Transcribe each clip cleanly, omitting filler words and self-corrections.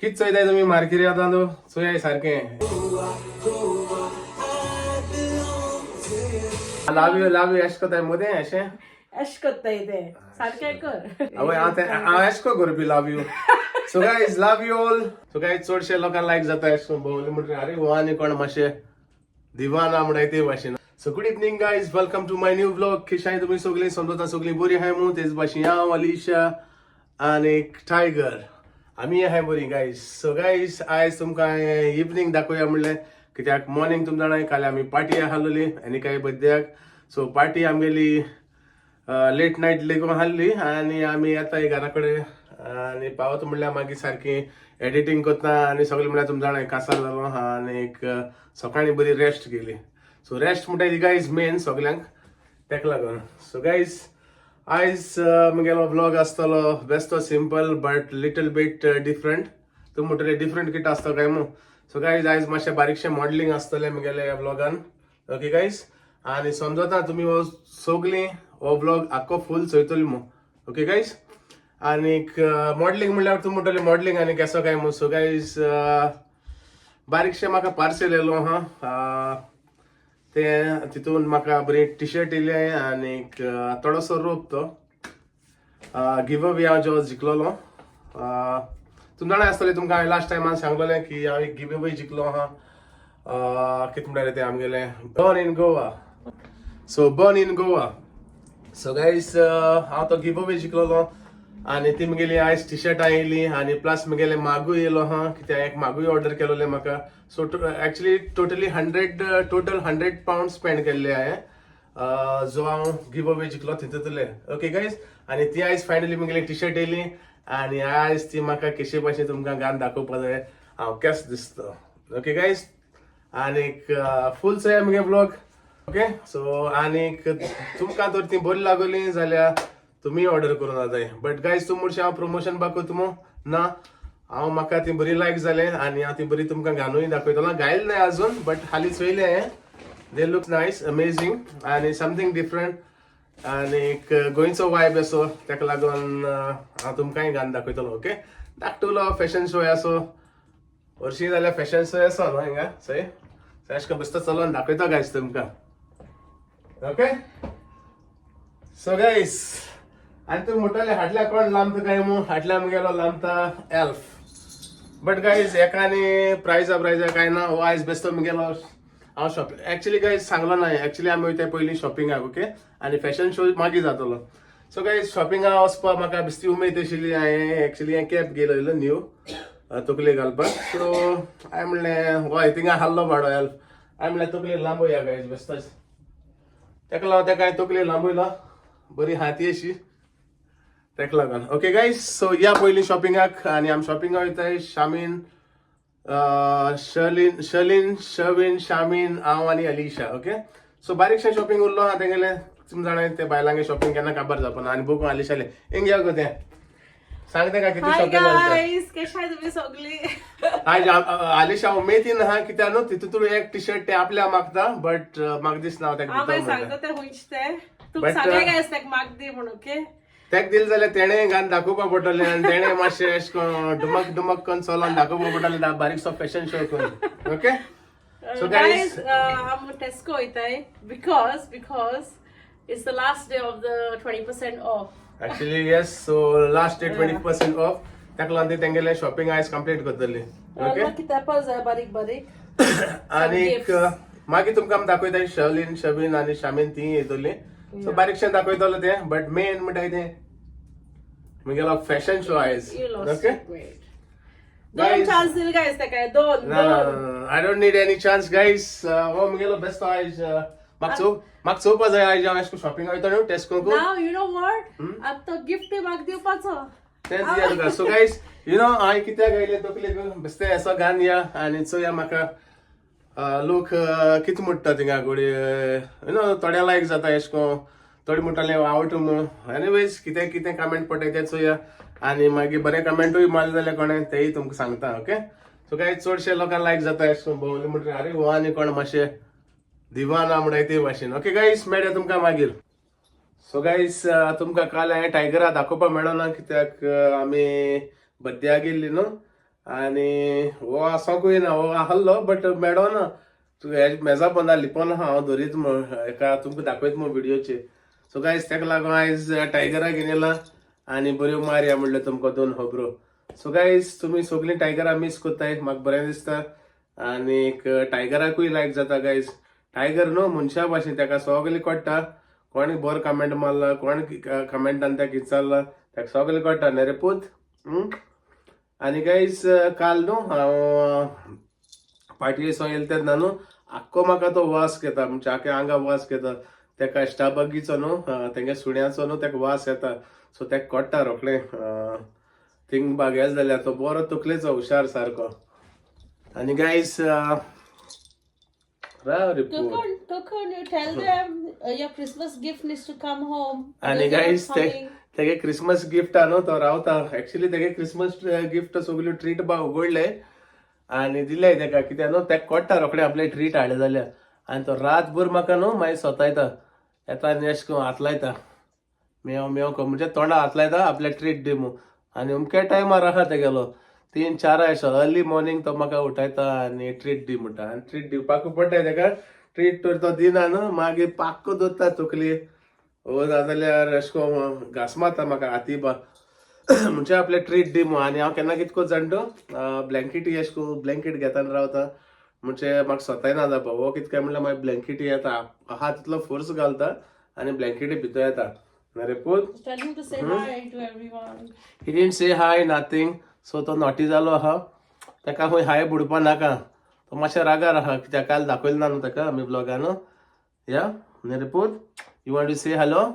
कित चोयताय तुमी मार्केरी आतां न्हू चोयाय सारकें. लाव you, love you एश कोताय मदें अशें. एश करताय ते सारकें कर. आवय, हांव तें हांव एश को करपी love you. So guys, love you all. So guys, चडशे लोकांक लायक जाता एश कोन भोंवले म्हणटकीर आरे हो आनी कोण मातशें दिवाना म्हणटाय ते भाशेन. So good evening guys, welcome to my new vlog. कशें तुमी सगळीं? समजता सगळीं बरी आहाय मू. तेच भाशेन हांव, अलिशा आनी टायगर, आमी आहाय बरी गायज. सो गायज, आयज तुमकां इवनींग दाखोवया म्हणलें, कित्याक मॉर्निंग तुम जाणां काल आमी पार्टी आसलोली आनी काय बड्डेक. सो पार्टी आमगेली लेट नायट लेगून आहली आनी आमी येता घरा कडेन आनी पावत म्हणल्यार मागीर सारकी एडिटींग करता आनी सगळें म्हणल्यार तुम जाणा कासार जालो आनी एक सकाळीं बरी रेस्ट केली. सो रेस्ट म्हणटा ती गायज मेन सगल्यांक, तेका लागून. सो गायज, आयज म्हगेलो व्लॉग आसतलो बेस्तो simple but little bit different. तूं म्हणटले डिफरंट कितें आसता काय मू. सो गायज, आयज मातशें बारीकशें मॉडलिंग आसतलें म्हगेले व्लॉगान. ओके गायज, आनी समजता तुमी हो सगळीं हो व्लॉग आख्खो फूल चोयतली मू. ओके गायज, आनीक मॉडलिंग म्हणल्यार तूं म्हणटले मॉडलिंग आनी केसो काय मू. सो गायज, बारीकशें म्हाका पार्सल येयलो आहा. ते तितून म्हाका बरी टी शर्ट येयले आनीक थोडोसो रोप तो गिव अवे हांव जो जिखलोलो. तुम जाणा आसतलें, तुमकां हांवें लास्ट टायमान सांगलोलें की हांव एक गिव अवे जिखलो आहा. कितें म्हणटाले तें आमगेलें burn in Goa. So burn in Goa. So guys, हांव तो गिव अवे जिखलोलो आनी ती म्हगेली आयज टी शर्टां येयली आनी प्लस म्हगेलें मागूय येयलो आहा, कित्याक एक मागूय ऑर्डर केलोलें म्हाका. So actually totally 100, total £100 spend केल्ले हांवें, जो हांव गिव अवे जिखलो तितूंतले. ओके गायज, आनी ती आयज फायनली म्हगेली टी शर्ट येयली आनी आयज ती म्हाका कशे भाशेन तुमकां घालून दाखोवपा जाय हांव केस दिसता. ओके गायज, आनीक फूल चोया मुगे व्लॉग. ओके, सो आनीक तुमकां तर ती बरी लागली जाल्यार तुमी ऑर्डर करून जाताय. बट गायज, तूं मुडशें हांव प्रमोशन दाखयता मू ना. हांव म्हाका ती बरी लायक जालें आनी हांव ती बरी तुमकां घालूय दाखयतलो. घायल नाय अजून, बट हालींच चोयलें हांवें. They look nice, amazing आनी समथींग डिफरंट आनीक गोंयचो वायब असो. ताका लागून हांव तुमकांय घालून दाखयतलो. ओके, धाकटुलो फॅशन शो असो हरशीं जाल्यार फॅशन शो असो न्हू हिंगा सय. सो अशें करून बेश्तो चलोन दाखयतो गायज तुमकां. ओके, सो गायज, आनी तुमी म्हणटाले हाडल्या कोण लांबता काय मू. हाडल्या मुगेलो लांबता एल्फ. बट गायज, एकाने प्रायजा प्रायजा काय ना. हो आयज बेस्तो मुगेलो हांव शॉपिंग एक्चुली गायज सांगलो ना, एक्चुली आमी वयता पयलीं शॉपिंगाक. ओके, आनी फॅशन शो मागीर जातलो. सो गायज, शॉपिंगाक वचपाक म्हाका बेस्ती उमेद आशिल्ली. हांवें एक्चुली हें कॅप घेयलो न्यू तकले घालपाक. सो हांवें म्हणलें, हय, थिंगा हाडलो भाडो एल्फ. हांवें म्हणलें तकले लांबोया गायज बेस्ताच. तेका लागून तेका हांवें तकले लांबयलो, बरी हाती अशी, तेका लागून. ओके गायज, सो या पयलीं शॉपिंगाक. आनी आमी शॉपिंगाक वयताय शामीन, शर्लिन शर्लिन शर्विन, शामीन, हांव आनी अलिशा. ओके, सो बारीकशें शॉपिंग उरलो आहा तेगेलें. तुमी जाणा ते बायलांगे शॉपिंग केन्ना काबार जावपा. आनी बघू अलिशाले हिंग या गो, तें सांग तेका कितें हाय शॉपिंग जालें. गायज, कशे आहाय तुमी सगळी? आयज आलिशा उमेदीन आहा, कित्याक न्हू तितून एक टी शर्ट ते आपल्या मागता, बट म्हाका दिसना हांव तेका हांव दिता मागीर सांगता म्हणटा. तें खंयचें तें तुका. But, सांगले गायज तेका माग दी म्हूण. ओके. तेका दिलें जाल्यार तेणें घालून दाखोवपा पडटलें आनी तेणें मातशें अशें करून डुमक डुमक करून चलोन दाखोवपा पडटलें, बारीकसो फॅशन शो करून. Okay, so guys, guys, I'm Tesco वयताय because it's the last day of the 20% off. Actually yes, so last day 20% off. ताका लागून ते तेंगेलें शॉपिंग आयज कंप्लीट करतली. ओके. कितें जाय बारीक बारीक. आनीक gifts. मागीर तुमकां आमी दाखयता, शर्लिन, शबीन आनी शामीन ती येतली. सो बारीकशें दाखयतलो तें, बट मेन म्हणटा कितें म्हगेलो फॅशन शो आयज. You lost okay. it, wait. दोन Guys. Chance दिल गायज तेका, दोन. ना. दोन. I don't need any chance, guys. हो म्हगेलो बेस्ट आयज. म्हाका चोवपा जाय आयज हांव अशें शॉपिंग वयता न्हू टेस्कोक. Now you know what? आतां गिफ्ट म्हाका दिवपाचो. तेंच दिया तुका. सो गायज, you know हांवें कित्याक आयलें तकलेक बेस्ते असो घान या आनी चोया म्हाका लोक कितें म्हणटा थिंगा घोडये. You know थोड्या लायक जाता एशें कोन, थोडे म्हणटाले आवट म्हूण. एनिवेज, कितें कितें कमेंट पडटा तें चोया आनी मागीर बरे कमेंटूय मारले जाल्यार कोणें तेय तुमकां सांगता. ओके, सो गायज, चडशे लोकांक लायक जाता एशें कोन भोंवले म्हणटकीर आरे हो आनी कोण मातशें दिवाना म्हणटाय ते भाशेन. ओके गायज, मेळया तुमकां मागीर. सो गायज, तुमकां काल हांवें टायगरा दाखोवपाक मेळना, कित्याक आमी बद्द्या गेल्ली न्हू. आनी हो आसोंकूय ना, हो आहलो बट मेळो ना. मेजा पोंदा लिपोन आहा, हांव धरीत म्हूण हेका तुमकां दाखयत म्हूण व्हिडियोचेर. सो गायज तेका लागून आयज टायगराक घेवन येयला आनी बऱ्यो मारया म्हणल्यो तुमकां दोन खबरो. सो गायज तुमी सगळीं टायगरा मीस कोत्ताय, म्हाका बरें दिसता आनीक टायगराकूय लायक जाता गायज. टायगर न्हू मनशा भाशेन, तेका सगळें कळटा. कोणी बरो कमेंट मारला, कोण कमेंटान तेका विचारला, तेका सगळें कळटा न्ही रे पूत. आनी गायज काल न्हू हांव पाटये सो येयलें तेन्ना न्हू आख्खो म्हाका तो वास घेता, म्हणजे आख्या आंगा वास घेता. तेका स्टाबगीचो न्हू, तेंगे सुण्याचो न्हू तेका वास येता. सो तेका कळटा रोखडें थिंग बागेल जाल्यार. तो बरो तकलेचो हुशार सारको. आनी गायज राव रे पूत. Tukun, Tukun, you tell them your Christmas gift needs to come home. आनी Otherwise you're not guys ते coming. तेगे क्रिसमस गिफ्ट हा न्हू, तो रावता. एक्चुली तेगे क्रिसमस गिफ्ट सगल्यो ट्रीट बा उगडले आनी दिले तेका, कित्याक न्हू तेका कळटा रोखडे आपले ट्रीट हाडले जाल्यार. आनी तो रातभर म्हाका न्हू मागीर सोतायता, येता आनी अशें करून हात लायता, मेव मेव कर, म्हणजे तोंडा हात लायता आपले ट्रीट दी म्हूण. आनी अमक्या टायमार आहा तेगेलो 3-4 अशें अर्ली मॉर्निंग तो म्हाका उठयता आनी ट्रीट दी म्हणटा. आनी ट्रीट दिवपाकूय पडटा तेका. ट्रीट तर तो दिना न्हू मागीर पाक्को दवरता तकली, ओ नाजाल्यार अशें करून घांस मारता म्हाका हाती बा, म्हणजे आपले ट्रीट दी म्हूण. आनी हांव केन्ना कितको जाण तूं ब्लँकेटी अशें करून ब्लँकेट घेता आनी रावता, म्हणजे म्हाका सोतायना जावपा. हो कितें काय म्हणल्यार मागीर ब्लँकेटी येता, आहा तितलो फोर्स घालता आनी ब्लँकेटी भितर येता. रे पूत. Tell him to say hi to everyone. He didn't say hi nothing, so तो नॉटी जालो आहा. तेका खंय हाय बुडपा नाका, तो मातशें रागार आहा कित्याक काल दाखयलें ना न्हू तेका आमी ब्लॉगान. या न्ही रे पूत, you want to say hello?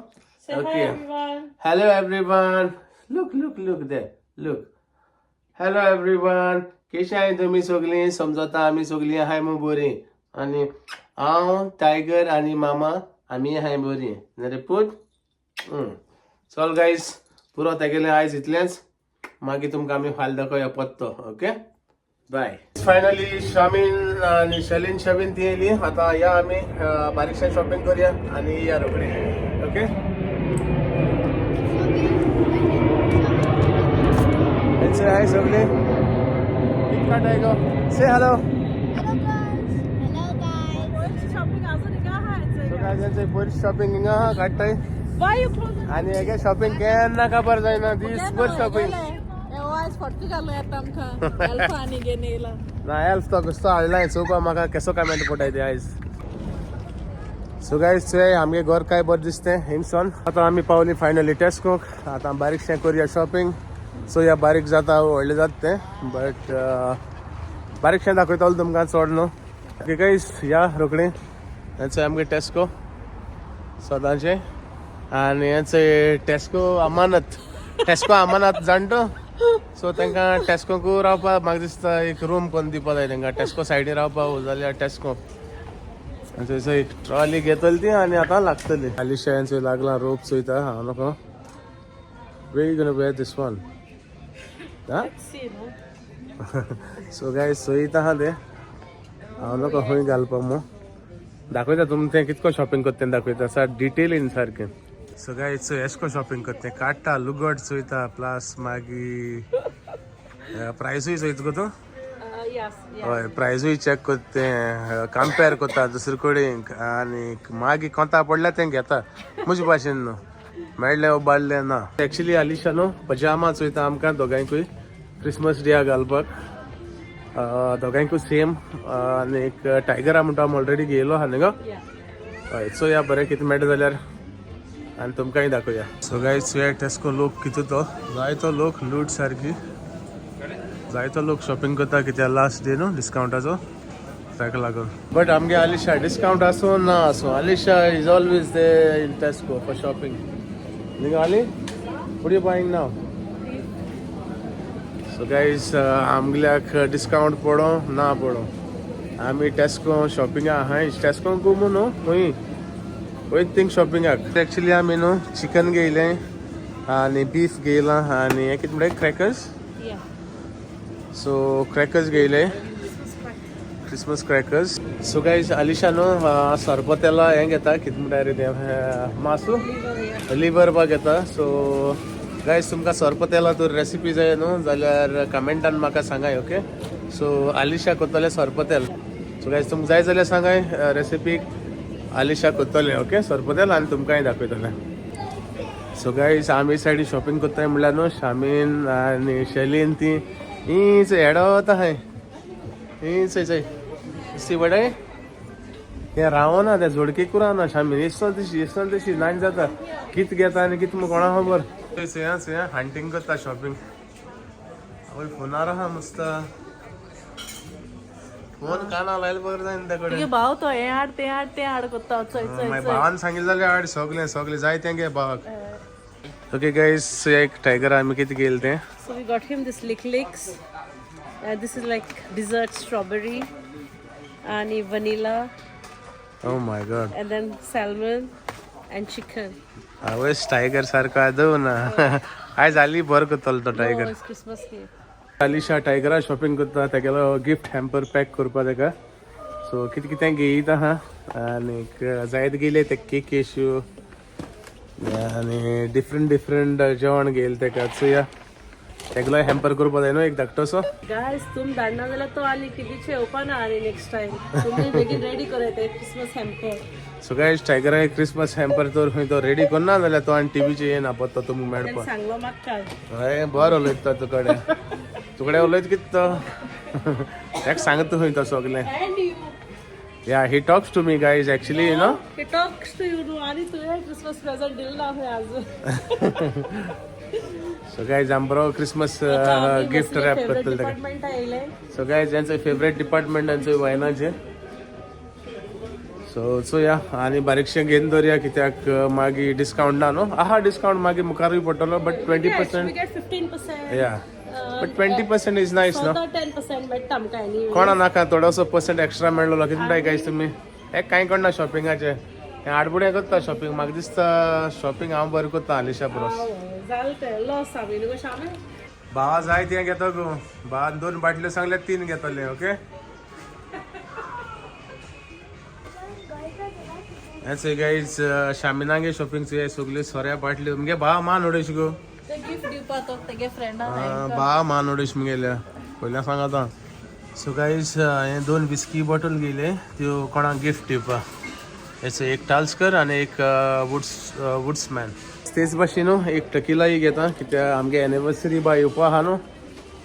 Say hi, Okay. everyone. Hello everyone. Look, look, look there. Look. Hello everyone. कशी आहाय तुमी सगळीं? समजता आमी सगळीं आहाय मू बरीं. आनी हांव टायगर आनी मामा आमी आहाय बरीं न्ही रे पूत. चल गायज, पुरो तेगेलें आयज इतलेंच. मागीर तुमकां आमी फाल्यां दाखोवया पत्तो. Okay, bye. Finally Shamin आनी शलीन शबीन ती येयली. आतां या आमी बारीकशें शॉपिंग करुया आनी या रोखडी. ओके, हेचे आहे सगळे. कितका Tiger, say hello. Hello guys. Hello guys. Shopping अजून हिंगा आहा. सो गायज, यांचे पयलीं शॉपिंग हिंगा काडटाय. Why you closing? आनी हेगे शॉपिंग केन्ना काबार जायना, दीसभर शॉपिंग. आयज फटको घालो येता आमकां एल्फा आनी घेवन येयला. ना, एल्फ तो बेस्तो हाडलाय. चोवपा म्हाका केसो कमेंट पडटाय ते आयज. सो गायज चोय आमगे घर काय बरें दिसतें हिंगसोन. आतां आमी पावली फायनली टेस्कोक. आतां बारीकशें करुया शॉपिंग. सो या बारीक जाता व्हडलें जाता तें, बट बारीकशें दाखयतलो तुमकां, चड न्हू. ओके गायज, या रोखडें. हेंचो आमगे टेस्को सदांचें आनी हेंचो टेस्को अमानत, टेस्को अमानत जाण तूं. सो तांकां टेस्कोकू रावपा म्हाका दिसता एक रूम करून दिवपा जाय तांकां, टेस्को सायडीन रावपा जाल्यार टेस्को. आनी थंयसर एक ट्रॉली घेतली ती आनी आतां लागतली. आलिशा लागला रोप चोयता. हांव नको. Where you gonna wear this one? हा. See, no? So guys चोयता आहा ते, हांव नको खंय घालपा मू. दाखयता तुमकां तें कितको शॉपिंग करता तें दाखयता सार डिटेलीन सारकें. सो गायज चोय एशको शॉपिंग करता तें, काडटा लुगट चोयता, प्लस मागीर प्रायसूय चोयता गो तूं. Yes, yeah. हय, प्रायसूय चॅक करता तें, कंपेर करता दुसरे कडेन आनी मागीर कोंता पडल्या तें घेता. म्हजे भाशेन न्हू मेळ्ळें उबारलें ना. एक्चुली आलिशा न्हू पजामा चोयता आमकां दोगांयकूय क्रिसमस डेया घालपाक, दोगांयकूय सेम. आनी एक टायगरा म्हणटा आमी ऑलरेडी घेयलो आहा न्ही गो. Yeah. हय, चोया बरें कितें मेळटा जाल्यार आनी तुमकांय दाखोवया. सो गायज चोया टेस्को लोक कितें तो, जायतो लोक लूट सारकी, जायतो लोक शॉपिंग करता कित्याक लास्ट डे न्हू डिस्कावंटाचो, ताका लागून. बट आमगे आलिशा डिस्कावंट आसूं ना आसूं, Alisha is always there in Tesco for shopping. न्ही गो आली? What you buying now? So guys, आमगेल्याक डिस्कावंट पडो ना पडो, आमी टेस्को शॉपिंगा आहाय. टेस्को न्हू न्हू खंय वयता थिंग शॉपिंगाक. एक्चुली आमी न्हू चिकन घेयलें आनी बीफ घेयलां आनी हें कितें म्हणटा, क्रॅकर्स. Yeah. सो क्रॅकर्स घेयले, Christmas crackers. So guys, Alisha न्हू सरपतेला हें घेता, कितें म्हणटा रे तें, मासू, लिवर बा घेता. सो गायज तुमकां सोरपोतेला तर रेसिपी जाय न्हू जाल्यार कमेंटान म्हाका सांगाय. ओके, सो आलिशा कोत्तोलें सोरपोतेल. सो गायज तुमकां जाय जाल्यार सांगाय रेसिपी, आलिशा कोत्तोलें. ओके, सोरपोतेल आनी तुमकांय दाखयतलें. सो गायज, आमी सायडी शॉपिंग करताय म्हणल्यार न्हू, शामीन आनी शैलीन ती हीच हेडत आहाय. हीच चोय सी वडय हें रावना, त्या जोडकेकू रावना. शामीन येसलो तशी, येसलो तशी नाच जाता. कित घेता आनी कित कोणा खबर. चया चया, हंटींग करता शॉपिंग. आवय, फोनार आहा मस्त, फोन काना लायले बगर जायना त्या कडेन. तुगे भाव तो हें हाड, तें हाड, तें हाड कोत्ता. चोय चोय. मागीर भावान सांगितलें जाल्यार हाड सगळें, सगळें जाय तें घे भावाक. ओके गायज, एक टायगर आमी कितें घेयलें तें. So we got him this lick licks. This is like dessert strawberry and vanilla. Oh my God. And then salmon and chicken. आवयस, टायगर सारको आदव ना. आयज जाली बरो करतलो तो Oh, Tiger. It's Christmas cake. Alisha टायगरा शॉपिंग करता, तेगेलो गिफ्ट हॅम्पर पॅक करपा तेका. सो कितें कितें घेयत आहा आनीक जायत गेले ते केक इश्यू आनी डिफरंट डिफरंट जेवण घेयलें तेका. चोया, तेगलो हॅम्पर करपा जाय न्हू एक धाकटोसो. Guys, तुम धाडना जाल्यार तो आनी टिवीचे येवपा ना. आनी नेक्स्ट टायम तुमी बेगीन रेडी कराय ते क्रिसमस हॅम्पर. सो गायज, टायगरा क्रिसमस हॅम्पर तर खंय तो रेडी करना जाल्यार तो आनी टिवीचे येना पत्तो तुमकां मेळपा. सांगलो म्हाका काल. हय, बरो उलयता तुकडे, तुकडे उलयत कितें तो तेका सांगता खंय तो सगलें. And you. Yeah, he talks to me, guys, actually. He talks to you न्हू. आनी तुवें क्रिसमस प्रेझेंट दिल ना खंय आजून. सो गायज, आम बरो क्रिसमस गिफ्ट रॅप करतले ताका. डिपार्टमेंटा येयले. सो गायज, यांचो फेवरेट डिपार्टमेंट यांचो वायनाचे. सो चोया आनी बारीकशें घेवन दवरया, कित्याक मागीर डिस्कावंट ना न्हू. आहा डिस्कावंट मागीर मुखारूय पडटलो, but twenty We percent get 15%. Yeah, but 20% is nice न्हू. 10% मेळटा आमकां एनीवे. कोणा नाका थोडोसो पर्संट एक्स्ट्रा मेळ्ळो? कितें म्हणटाय गायज तुमी? हे कांय कोणना शॉपिंगाचें हें आडबुडें करता शॉपिंग. म्हाका दिसता शॉपिंग हांव बरें करता आलिशा परस. जालें तें, लॉस आमी न्हू कशें आमी. भावा जाय तें घेता गो. भावान दोन बाटल्यो सांगल्या, तीन घेतले. ओके, हें गायज, शामिनागे शॉपिंग चोय, सगल्यो सोऱ्या बाटल्यो. मुगे भावा मान उडयश गो. ते गिफ्ट दिवपा तो तेगे फ्रेंडा. भावा मान उडयश मुगेल्या, पयल्या सांगता. सो गायज, हें दोन विस्की बॉटल घेयले, त्यो कोणाक गिफ्ट दिवपा. हेचो एक टाल्सकर आनी एक वुड्स वुड्समॅन. तेच भाशेन न्हू एक टकिलाय घेता, कित्याक आमगे एनिवर्सरी बा येवपा आहा न्हू,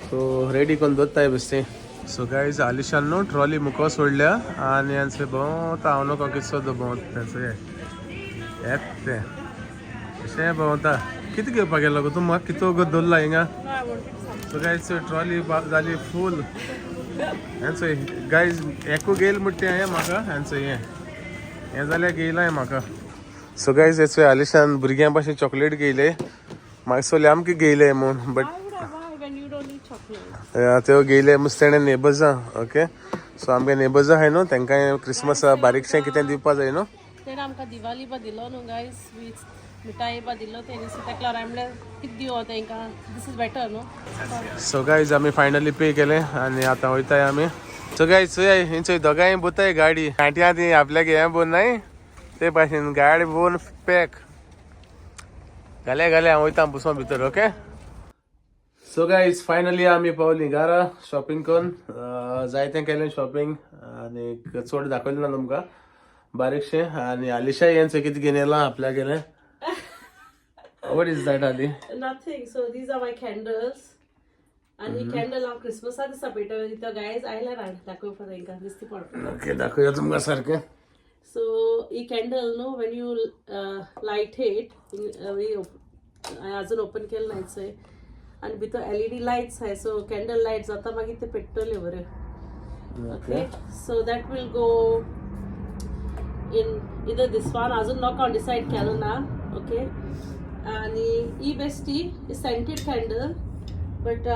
सो रेडी करून दवरताय बेश्टें. सो गायज, आलिशान न्हू ट्रॉली मुको सोडल्या आनी हांचे भोंवता. हांव न्हू कितसो तो भोंवता, तेंचो येत तें अशें भोंवता. कितें घेवपाक गेलो गो तूं? म्हाका कितो गो दवरला हिंगा. सो गायज, ट्रॉली जाली फूल. हें चोय गायज, एकू घेयल म्हणटा तें हें म्हाका. हें चोय, हें हें जाल्यार घेयलां म्हाका. सो गायज, हें चोय, आलिशान भुरग्यां भाशेन चॉकलेट घेयले. म्हाका सोले आमकां घेयले म्हूण, but Why would I buy when you don't eat chocolate? त्यो घेयले मस्त तेणें नेबर्जां. ओके, सो आमगे नेबर्जां आहाय न्हू, तेंकां क्रिसमस बारीकशें कितें दिवपा जाय न्हू. तेणें आमकां दिवाली बा दिलो न्हू गायज, स्वीट्स मिठाई बा दिलो तेणी. सो ताका लागून हांवें म्हणलें कितें दिवं तेंकां? This is better न्हू. सो गायज, आमी फायनली पे केलें आनी आतां वयताय आमी. सो गायज, चोय, हिंचोय दोगांय बोताय गाडी कांट्या. ती आपल्याक हें बोन नाय ते भाशेन गाडी बोन पॅक घाले घाले. हांव वयता बसों भितर. ओके, सो गायज, फायनली आमी पावली घरा शॉपिंग करून. जायतें केलें शॉपिंग आनी चड दाखयलें ना तुमकां, बारीकशें. आनी आलिशा हेंच कितें घेवन येयलां आपल्या गेलें. What is that, Ali? Nothing. So these are my candles. आनी कॅन्डल हांव क्रिसमसा दिसा पेटवले. तो गायज आयल्यार हाड दाखोवपा तांकां दिसती पडटा. ओके, दाखोवया तुमकां सारकें. सो ही कॅन्डल न्हू, when you light it, अजून ओपन केलं नाही चोय, आनी भितर एलईडी लायट्स आहाय. सो कॅन्डल लायट जाता, मागीर ते पेट्टले बरें. Okay, so that will go in either this one, अजून नोक हांव डिसायड केलो ना. ओके, आनी ही bestie scented candle, but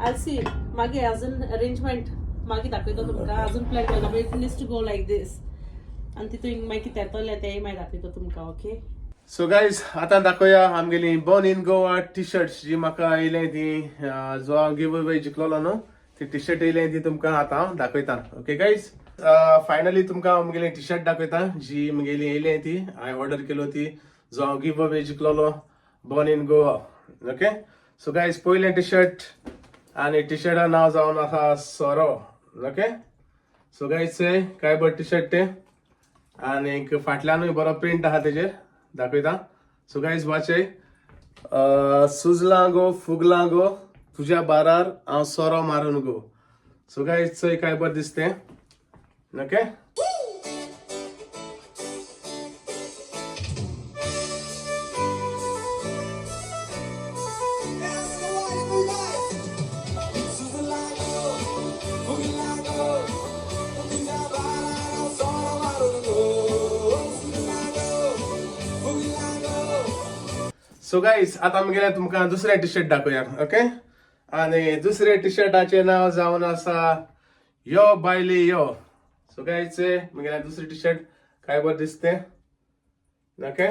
I see मागीर अजून अरेंजमेंट मागीर दाखयता तुमकां. अजून प्लॅन केला, but it needs to go like this. आनी तितून मागीर कितें येतलें तेंय मागीर दाखयता तुमकां. ओके. सो गायज, आतां दाखोवया आमगेली born in Goa T shirts जी म्हाका येयले ती. जो हांव गिव अवे जिखलोलो न्हू, ती टी शर्ट येयले ती तुमकां आतां हांव दाखयता. ओके गायज, फायनली तुमकां हांव म्हगेली टी शर्ट दाखयता जी म्हगेली येयले ती. हांवें ऑर्डर केलो ती, जो हांव गिव अवे जिखलोलो born in Goa. Okay. So guys, पयलें टी शर्ट आनी टी शर्टा नांव जावन आसा सोरो. ओके, सो गायज, चोय काय बरें टी शर्ट तें आनीक फाटल्यानूय बरो प्रिंट आहा तेजेर, दाखयता. सो गायज, वाचय, सुजलां गो फुगलां गो तुज्या बारार हांव सोरो मारून गो. सो गायज, चोय काय बरें दिसतें. ओके. सो गायज, आतां आमगेले तुमकां दुसरें टी शर्ट दाखोवया. ओके, आनी दुसरे टी शर्टाचें नांव जावन आसा यो बायले यो. सो गायज, म्हगेलें दुसरें टी शर्ट काय बरें दिसतें. ओके,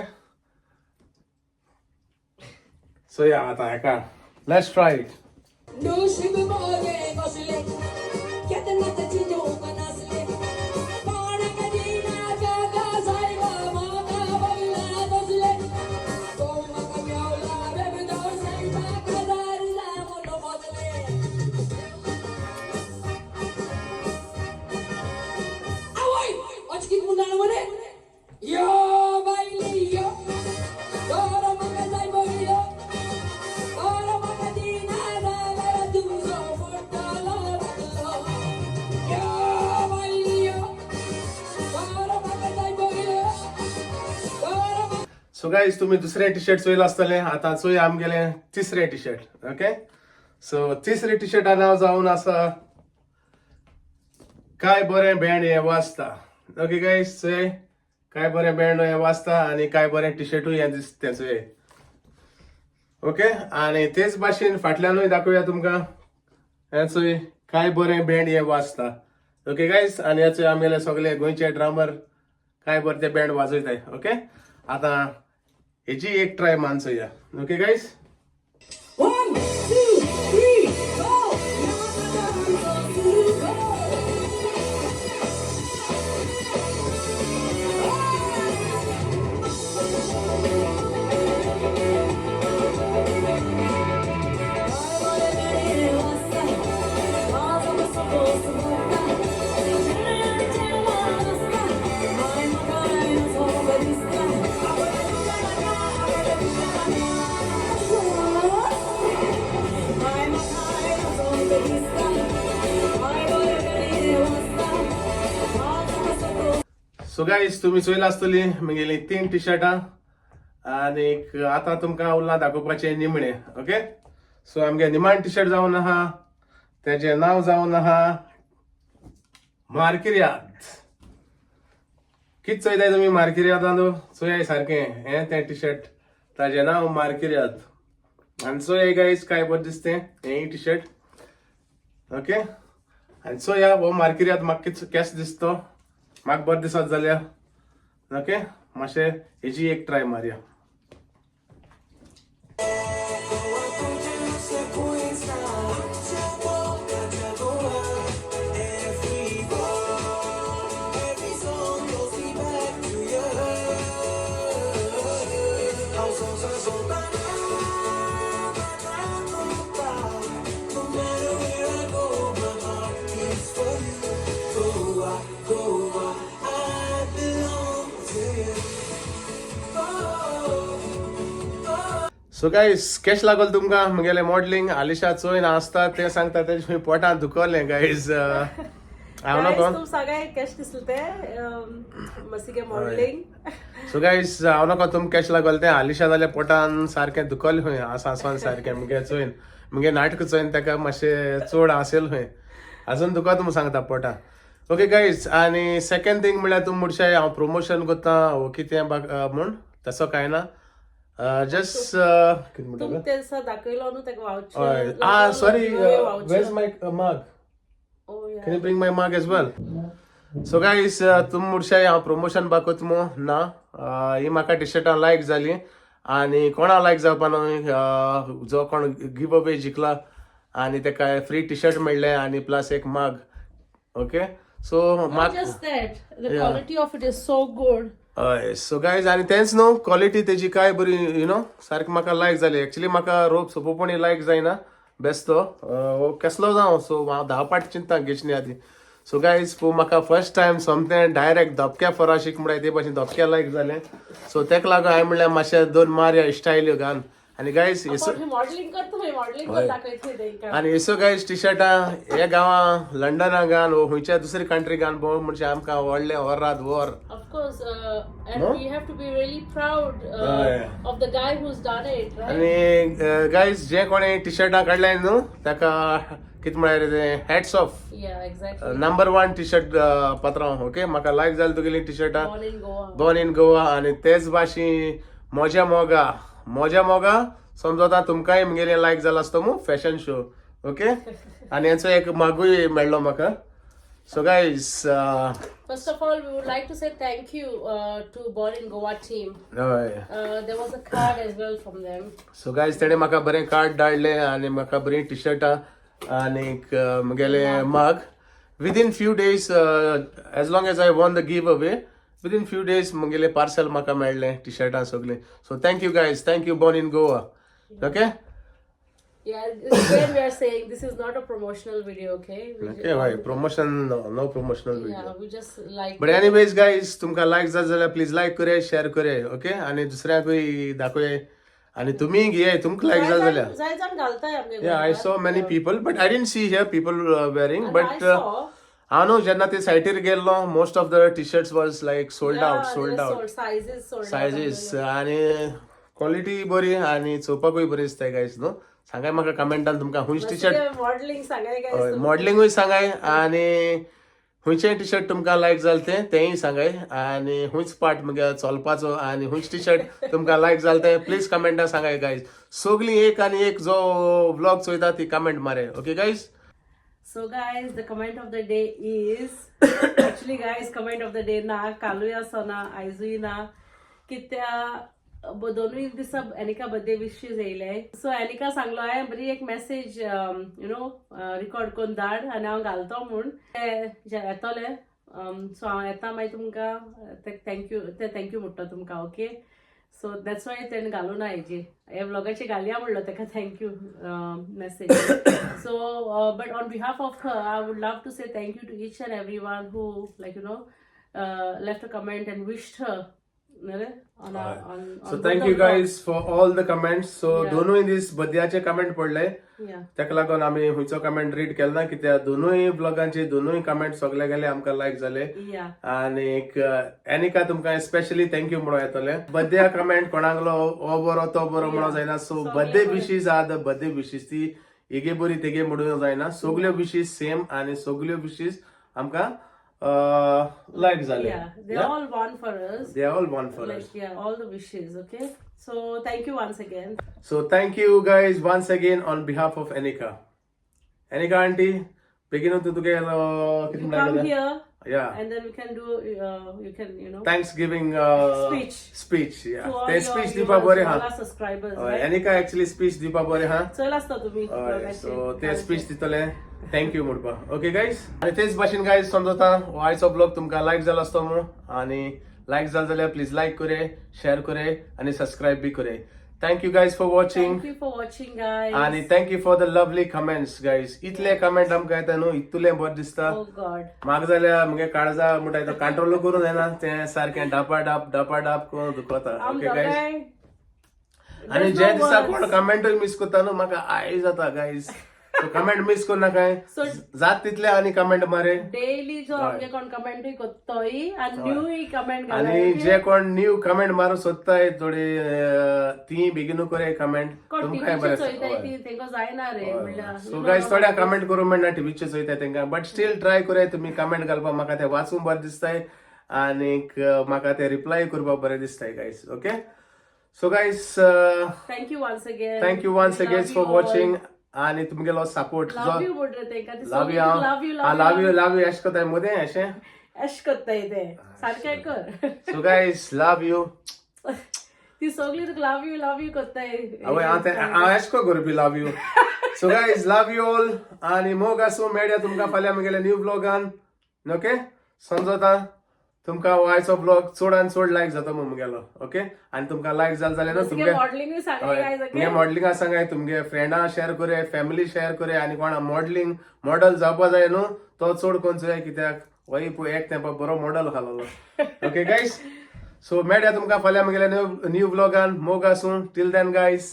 सो या आतां हेका let's try it. नशीब मोरे कसले केतना चिजो कनसले पाणक दीना काका सायबा माता बगला तसले तो मक म्यावला बेबदो सायबा कदार लामो बदले. आवय अचकीत मुंडाण म्हणे यो बायली यो तोर मका जाय बघियो तोर मका दिना जाल्यार तुजो पडटलो लागलो यो बायली यो तोर मका जाय बघियो तोर मका. सो गायज, तुमी दुसरें टी शर्ट चोयलां आसतलें. आतां चोय आमगेलें तिसरें टी शर्ट. ओके, सो तिसरें टी शर्टा नांव जावन आसा काय बरें बँड हें वाजता. ओके गायज, चोय काय बरें बँड हें वाजता आनी काय बरें टी शर्टूय हें दिसता तें चोय. ओके, आनी तेच भाशेन फाटल्यानूय दाखोवया तुमकां. हें चोय, काय बरें बँड हें वाजता. ओके गायज, आनी हें चोय, आमगेले सगळे गोंयचे ड्रामर काय बरें ते बँड वाजयताय. ओके, आतां हेजी एक ट्राय मान चोया. Okay guys. One, two, three, go! Go! So guys, तुमी चोयला आसतली म्हगेली तीन टी शर्टां आनीक आतां तुमकां उरलां दाखोवपाचें निमणें. ओके, सो आमगे निमाण टी शर्ट जावन आहा, तेजें नांव जावन आहा मार्किर्याद. कित चोयताय तुमी मार्किर्यादान? चोयाय सारकें, हें तें टी शर्ट, ताजें नांव मार्किर्याद. आनी चोयाय गायज, काय बरें दिसतें हेंय टी शर्ट. ओके, आनी चोया हो मार्किर्याद म्हाका कित केस दिसतो, म्हाका बरें दिसत जाल्यार. ओके, मातशें हेजी एक ट्राय मारया. सो गायज, केश लागल तुमकां म्हगेलें मॉडलिंग? आलिशा चोयन आसता तें सांगता, तेजें पोटांत दुखवलें गायज. हांव नको. तुम सगळे कशें दिसलें तें मसिगे मॉडलिंग? सो गायज, हांव नको तुमकां केश लागल तें. आलिशा जाल्यार पोटान सारकें दुखवलें खंय आसा आसोन सारकें. मुगे चोयन, मुगे नाटक चोयन ताका मातशें चड आसेल खंय, अजून दुखत म्हूण सांगता पोटान. ओके गायज, आनी सेकंड थिंग म्हणल्यार तुमी म्हणशाय हांव प्रमोशन करता वो कितें म्हूण, तसो कांय ना, जस्ट कितें म्हणटा? तुम ते दिसा दाखयलो न्हू ताका हय. Voucher. Ah, sorry. Where's my mug? Oh. Can you bring my mug as well? So guys, तुम मुडशाय हांव प्रमोशन बाकत मू ना. ही म्हाका टी शर्टां लायक जाली आनी कोणा लायक जावपा न्हय, जो कोण गिव अवे जिखला आनी तेका फ्री टी शर्ट मेळ्ळें आनी प्लस एक मग. ओके, सो Not म्हाका just that, the Yeah. quality of it is so good. हय. सो गायज, आनी तेंच न्हू, क्वॉलिटी तेजी काय बरी, you know, सारकी म्हाका लायक जाली. एक्चुली म्हाका रोप सोंपोपणी लायक जायना बेस्तो हो केसलो जावं. सो हांव 10 पाट चिंता घेवचे आदी. सो गायज, पळय, म्हाका फर्स्ट टायम सोमतें डायरेक्ट धपक्या फराशीक म्हळ्यार ते भाशेन धपक्या लायक जालें. सो तेका लागून हांवें म्हणल्यार मातशें दोन मारया स्टायल्यो घालून. आनी गायज, मॉडलिंग करता, मॉडलिंग करून दाखयतली तेंकां. आनी हेसो गायज टी-शर्टां हे गांवां लंडना घाल वो खंयच्या दुसरी कंट्री घाल भोंव म्हणजे आमकां व्हडलें वरात वर. Of course, and No? we have to be really proud Yeah. of the guy who's done it, right? आनी गायज, जे कोणे टी शर्टां काडले न्हू ताका कितें म्हळ्यार तें hats off. Yeah, exactly. Number one T shirt पात्रांव. Okay, म्हाका लायक जालें तुगेली T शर्टां. Born in Goa. Born in Goa. आनी तेच भाशेन म्हज्या मोगा, म्हज्या मोगा, समजता तुमकांय म्हगेलें लायक जाला आसतो मू फॅशन शो. ओके, आनी हेचो एक मागूय मेळ्ळो म्हाका. So guys, First of all, we would like to say thank you to Born in Goa team. हय. There was a card as well from them. So guys, तेणे म्हाका बरें कार्ड धाडलें आनी म्हाका बरीं टी शर्टां आनीक म्हगेलें mug. Within few days, as long as I won the giveaway, within few days म्हगेलें पार्सल म्हाका मेळ्ळें, टी शर्टां सगळीं. So thank you guys, thank you Born in Goa, okay? Yeah, again we are saying this is not a promotional video, okay? Okay, हय, promotion, no promotional video. Yeah, we just like. But anyways guys, तुमकां लायक जात जाल्यार please लायक करया, share करया, okay, आनी दुसऱ्यांकूय दाखोय आनी तुमीय घेयाय तुमकां लायक जात जाल्यार. जाय जाण घालताय आमगे. Yeah, I saw many people, but I didn't see here people wearing. I But saw. हांव न्हू जेन्ना ते सायटीर गेल्लो, most of the T-shirts was like sold out, sold out. Sizes sold. Sizes आनी क्वॉलिटी बरी आनी चोवपाकूय बरी दिसता गायज न्हू. सांगाय म्हाका कमेंटान तुमकां खंयची टी शर्ट. मॉडलिंग सांगाय guys. मॉडलिंगूय सांगाय आनी खंयचें टी शर्ट तुमकां लायक जालें तें तेंय सांगाय आनी खंयच पार्ट मुगे चलपाचो आनी खंयच टी शर्ट तुमकां लायक जालें तें प्लीज कमेंटान सांगाय गायज. सगळीं एक आनी एक जो व्लॉग चोयता ती कमेंट मारे, okay guys? So guys, the comment of the day is actually, guys, comment of the day ना कालूय आसना, आयजूय ना, कित्या दोनूय दिसा एनिका बर्थडे विशीज येयले. सो एनिका सांगलो, हांवें बरी एक मॅसेज you know record करून धाड आनी हांव घालतो म्हूण. ते जे येतले, सो हांव येता मागीर तुमकां ते thank you, ते thank you म्हणटा तुमकां, ओके? सो that's why तेणें घालूं ना हेजी, हे व्लॉगाचे घालया म्हणलो तेका thank you message. So but on behalf of her, I would love to say thank you to each and every one who like left a comment and wished her on so thank you guys for all the comments. So दोनूय दीस बद्याचे comment पडले. ताका लागून आमी खंयचो comment read केलो ना, कित्याक दोनूय ब्लॉगांचे दोनूय कमेंट सगळे गेले आमकां लायक जाले. आनीक एनिका, तुमकां स्पेशली thank you म्हणून येतले. बर्थडे कमेंट कोणाकलो हो बरो तो बरो म्हणून जायना. So birthday wishes are the birthday wishes. ती हेगे बरी तेगे म्हणून जायना. सगल्यो विशीस सेम आनी सगल्यो विशीस आमकां लायक जाले. Yeah, they're all one for us. They all one for us. Like, yeah, all the wishes, okay? So thank you once again. So thank you guys once again on behalf of Anika. Anika auntie, बेगीन तूं तुगे कितें You come म्हणटा? here and then we can do you can Thanksgiving Speech. Speech, yeah. To all ते your speech दिवपा viewers, बरें all हा. our subscribers, right? Anika actually speech दिवपा बरें हा. चल आसता तुमी हय, सो ते स्पीच दितले thank you म्हणपा. ओके गायज, आनी तेच भाशेन गायज, समजता हो आयचो ब्लॉग तुमकां लायक जालो आसतो मू. आनी लायक जालो जाल्यार प्लीज लायक करे, शेअर करे आनी सबस्क्रायब बी करे. Thank you guys for watching. Thank you for watching, guys. आणि thank you for the lovely comments, guys. इतले कमेंट आमकां येता न्हू, इतुलें बरें दिसता. Oh God. म्हाका जाल्यार म्हगे काळजा म्हणटा तो कंट्रोल करून जायना, तें सारकें डापा डाप डापा डाप करून दुखता. आम ओके गायज. दोगांय. आणि There's जे no दिसा words. कोण कमेंटूय मिस करता न्हू, म्हाका I जाता गायज. कमेंट मिस करू नाकाय. जात तितले आनी कमेंट मारे. डेली जो आमगे कोण कमेंटूय करतोय आनी न्यूय कमेंट आणि जे कोण न्यू कमेंट मारू सोदताय थोडे ती बेगीनू करे कमेंट. कोण तुमकांय टिवीचेर बरें. चोयताय ती तेंका जायना रे म्हणल्यार. सो गायज, थोड्या कमेंट करूं मेळना टिवीचेर चोयताय तेंकां, बट स्टील ट्राय कराय तुमी कमेंट घालपाक. म्हाका ते वाचूंक बरें दिसताय आनीक म्हाका ते रिप्लाय करपाक बरें दिसताय guys. Okay, so guys, Thank you once again. Thank you once again for watching आणि तुमगेलो सपोर्ट. लव you म्हणरे तेंका. Love you. Love you. Love you, love you अशें करताय मदें अशें. अशें करताय ते सारकें कर. So guys, love you. ती सगळी तुका लव you love you करताय. आवय, हांव तें हांव अशें को करपी love you. So guys, love you all आणि मोग आसूं. मेळया तुमकां फाल्यां म्हगेल्या न्यू ब्लॉगान. ओके, समजता. तुमकां हो आयचो ब्लॉग चड आनी चड लायक जाता म्हूण मुगेलो. ओके, आनी तुमकां लायक जालें जाल्यार न्हू तुमगे मॉडलिंग सांगले गायज. तुमगे मॉडलिंगा सांगाय, तुमगे फ्रेंडा शेअर करे, फॅमिली शेअर करे. आनी कोणा मॉडलिंग मॉडल जावपा जाय न्हू तो चड कोण जाय, कित्याक वय पळय एक तेंपा बरो मॉडल घालोलो. ओके गायज, सो मेळया तुमकां फाल्यां मुगेल्या न्यू न्यू ब्लॉगान. मोग आसूं. Till then guys,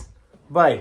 bye.